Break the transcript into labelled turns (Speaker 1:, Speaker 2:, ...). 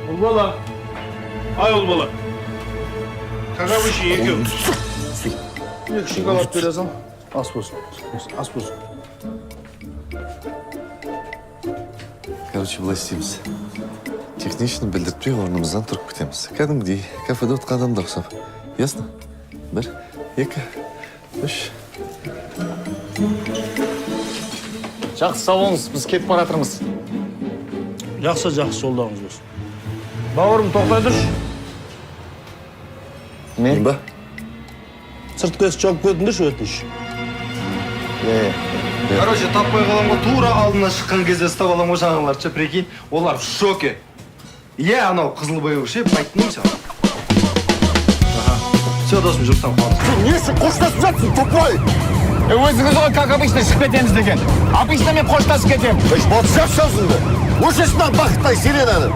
Speaker 1: Ұлбала, ай, Ұлбала, как обычно, екеу.
Speaker 2: Екі шоколад бере сал. Ас болсын, ас болсын.
Speaker 3: Короче, былай істейміз: технично, білдіртпей орнымыздан тұрып кетеміз, кәдімгідей кафеде отырған адамдар ұқсап. Ясно? Бір, екі, үш.
Speaker 4: Жақсы, сау болыңыз, біз кетіп бара жатырмыз.
Speaker 2: Жақсы, жақсы, жолдарыңыз болсын.
Speaker 1: Бауырым, тоқтай тұршы.
Speaker 4: Не?
Speaker 3: Ба?
Speaker 2: Сыртқы есік жауып кетіңдерші, өтініш.
Speaker 4: Иә.
Speaker 5: Короче, таппай қаламын ғой, тура алдына шыққан кезде ұстап аламын ғой жаңағыларды ше, прикинь, олар в шоке. Иә, анау қызыл бояу ше, айттым ғой саған. Аха. Все, досым, жұмыстан қуамыз.
Speaker 6: Не үшін қоштасып жатсың, тупой?
Speaker 4: Өзіңіз ғой, как обычно, шығып кетеміз деген. Обычно мен қоштасып кетемін.
Speaker 6: Ей, вот жап аузыңды. Өшесің, бақыттай сиренаны.